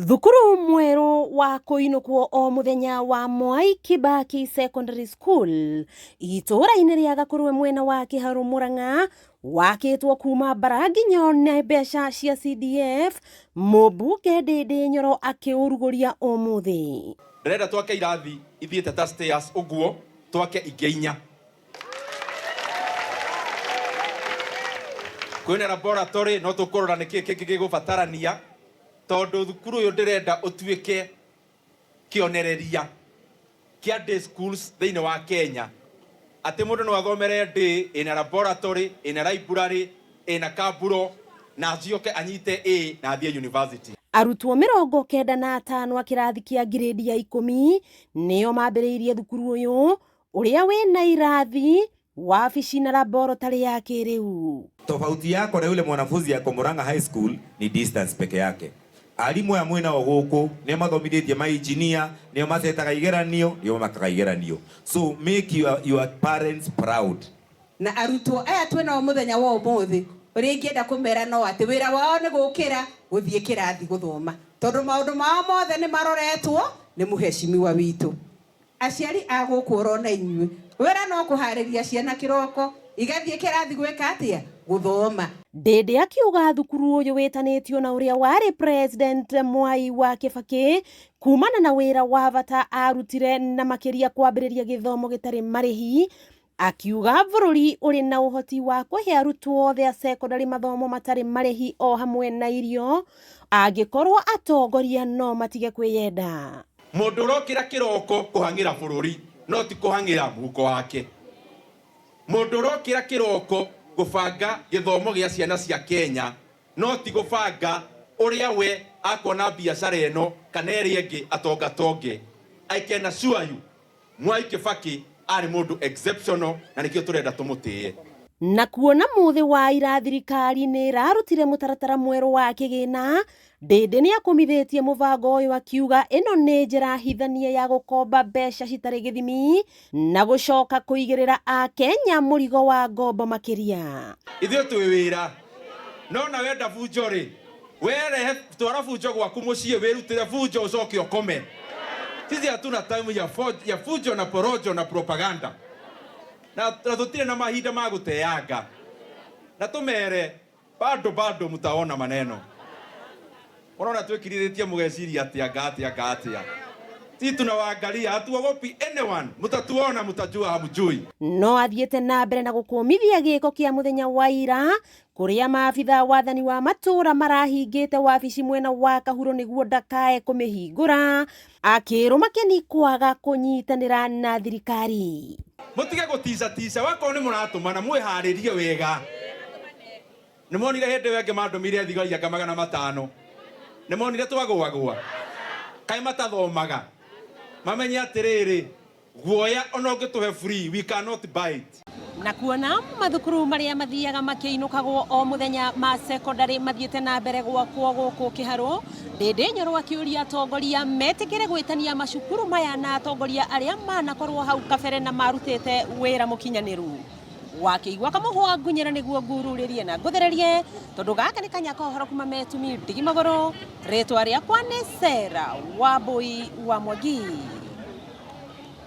Thukuru mwerũ wa kũinũkwo o mũthenya wa Mwai Kibaki Secondary School itũũra-inĩ rĩa Gakũrwe mwena wa Kĩharũ Mũrang'a wakĩtwo kuma mbara nginya nĩ mbeca cia CDF, mũmbunge Ndĩndĩ Nyoro akĩũrugũria ũmũthĩ. Ndĩrenda twake irathi ithiĩte ta stairs ũguo, twake ingĩ inya. Kwĩna laboratory no tũkũrora nĩkĩ kĩngĩ gĩgũbatarania tondũ thukuru ũyũ ndĩrenda ũtuĩke kĩonereria kĩa day schools thĩinĩ wa Kenya, atĩ mũndũ no athomere day ĩna laboratory, ĩna library, ĩna kamburo na acioke anyite A na athiĩ university. Arutwo 95 a kĩrathi kĩa ngirĩndi ya 10 nĩo mambĩrĩirie thukuru ũyũ ũrĩa wĩna irathi, wabici na laboratory ya kĩrĩu. Tofauti yako na yule mwanafunzi yako Murang'a High School ni distance peke yake. Arimũ aya mwĩ nao gũkũ nĩo mathomithĩtie ma engineer, nĩo macetaga igeranio, nĩo makaga igeranio. So make your parents proud. Na arutwo aya twĩ nao mũthenya wa ũmũthĩ, ũrĩa ingĩenda kũmera no atĩ wĩra wao nĩ gũkĩra gũthiĩ kĩrathi gũthoma, tondũ maũndũ mao mothe nĩ maroretwo nĩ mũheshimiwa witũ. Aciari a gũkũ orona inyuĩ, wĩra no kũharĩria ciana kĩroko igathiĩ kĩrathi gwĩka atĩa? Gũthoma. Ndĩndĩ akiuga thukuru ũyũ wĩtanĩtio na ũrĩa warĩ President Mwai wa Kibaki kumana na wĩra wa bata arutire na makĩria kwambĩrĩria gĩthomo gĩtarĩ marĩhi, akiuga bũrũri ũrĩ na ũhoti wa kũhe arutwo othe a cekondarĩ mathomo matarĩ marĩhi o hamwe na irio angĩkorwo atongoria no matige kwĩyenda. Mũndũ ũrokĩra kĩroko kũhang'ĩra bũrũri no ti kũhang'ĩra mũhuko wake. Mũndũ ũrokĩra kĩroko gũbanga gĩthomo gĩa ciana cia Kenya no ti gũbanga ũrĩa we akona biacara ĩno kana ĩrĩa ĩngĩ atongatonge. I can assure you Mwai Kibaki arĩ mũndũ exceptional na nĩkĩo tũrenda tũmũtĩe. Na kuona mũthĩ wa ira thirikari nĩ ĩrarutire mũtaratara mwerũ wa kĩgĩna, Ndĩndĩ nĩ akũmithĩtie mũbango ũyũ akiuga ĩno nĩ njĩra hithanie ya gũkomba mbeca citarĩ gĩthimi na gũcoka kũigĩrĩra Akenya mũrigo wa ngombo makĩria. Ithuĩ twĩ wĩra no na wenda bunjo rĩ, werehe twara bunjo gwaku mũciĩ wĩrutĩre bunjo ũcoke ũkome. Sisi hatuna time ya fujo na porojo na propaganda na tũtirĩ na mahinda ma gũteanga na tũmere bado bado mtaona maneno. Ũrona twĩkirithĩtie mũgeciria atĩa nga atĩa nga atĩa. Si tunawaangalia, hatuogopi anyone, mtatuona mtajua hamjui. No athiĩte na mbere na gũkũmithia gĩko kĩa mũthenya wa ira kũrĩa maabitha wathani wa matũũra marahingĩte wabici mwena wa Kahuro nĩguo ndakae kũmĩhingũra, akĩrũma Keni kwaga kũnyitanĩra na thirikari. Mũtige gũticatica, wakorwo nĩ mũratũmana mwĩharĩrie wega. Nĩ monire hĩndĩ ĩyo ĩngĩ mandũmire thigari anga 500. Nĩ monire twagũagũa. Kaĩ matathomaga. Mamenye atĩrĩrĩ, guoya ona ũngĩtũhe free, we cannot buy it. Na kuona mathukuru marĩa mathiaga makĩinũkagwo o mũthenya ma cekondarĩ mathiĩte na mbere gwakwo gũkũ Kĩharũ, Ndĩndĩ Nyoro akĩũria atongoria metĩkĩre gwĩtania macukuru maya na atongoria arĩa manakorwo hau kabere na marutĩte wĩra mũkinyanĩru. Wakĩigua kamũhwa ngunyĩra nĩguo ngururĩrie na ngũthererie tondũ gaka nĩ kanya ka ũhoro kuma Metumi Ndigi Magũrũ. Rĩtwa rĩakwa nĩ Sarah Wambui wa Mwangi.